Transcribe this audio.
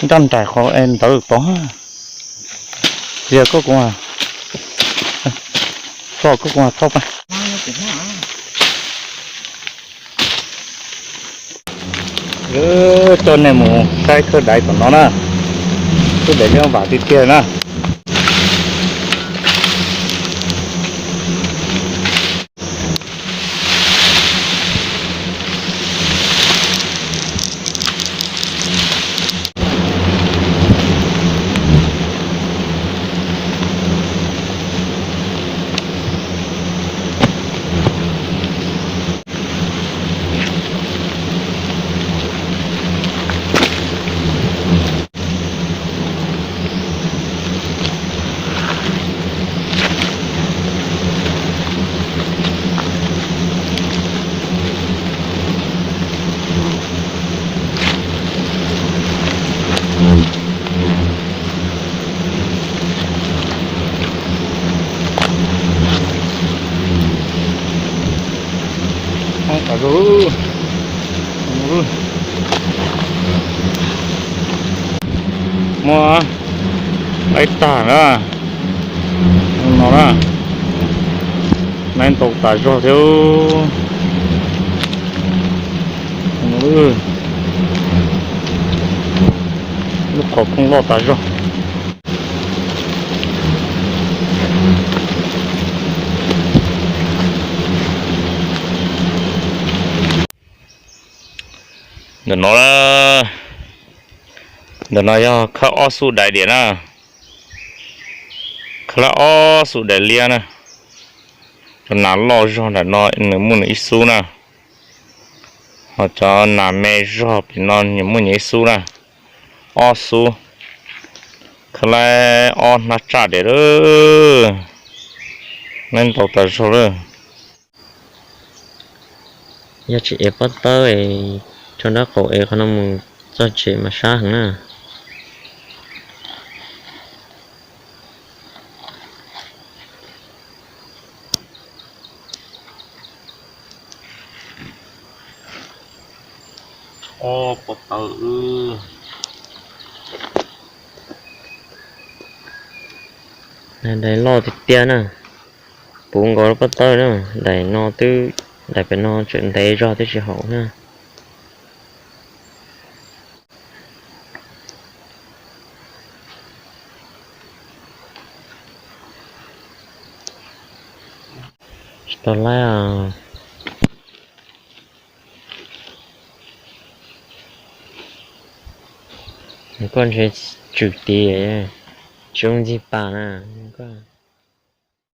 Ncaj nraim qhov es ntawd tod. Txias koj kuv, txog koj kuv txhob pab. Coj nej mus saib khawb daiv tom no na. Khawb daiv liab vam tiag tiag na. Muab laib tag na. No na, laib ntau tas zog thiab. Lub qhov kooj loj tas zog. Ntawm no, ntawm no yog khawb ob xub daiv diam na. Khawb ob xub daiv liab na. Cov nas loj zog nram no nws muaj nws ib xub na. Ho cov nas me zog pem no nws muaj nws ib xub na. Ob xub. Khawb laib ob hnab tsaj diam lawm. Laib ntau tas zog lawm. Yog tsis ev pob tawb es rau nraub qaum es qhov no mus txog tsev mas sab heev na. Ob pob tawb. Daim loj tiag tiag na. Puv nkaus pob tawb na. Daim no twb, daim pem no tseem ntev zog twb tsis haum na. Tsis tau laib. Koj ntshe tswm tid, tsis ua ntxig pas na koj.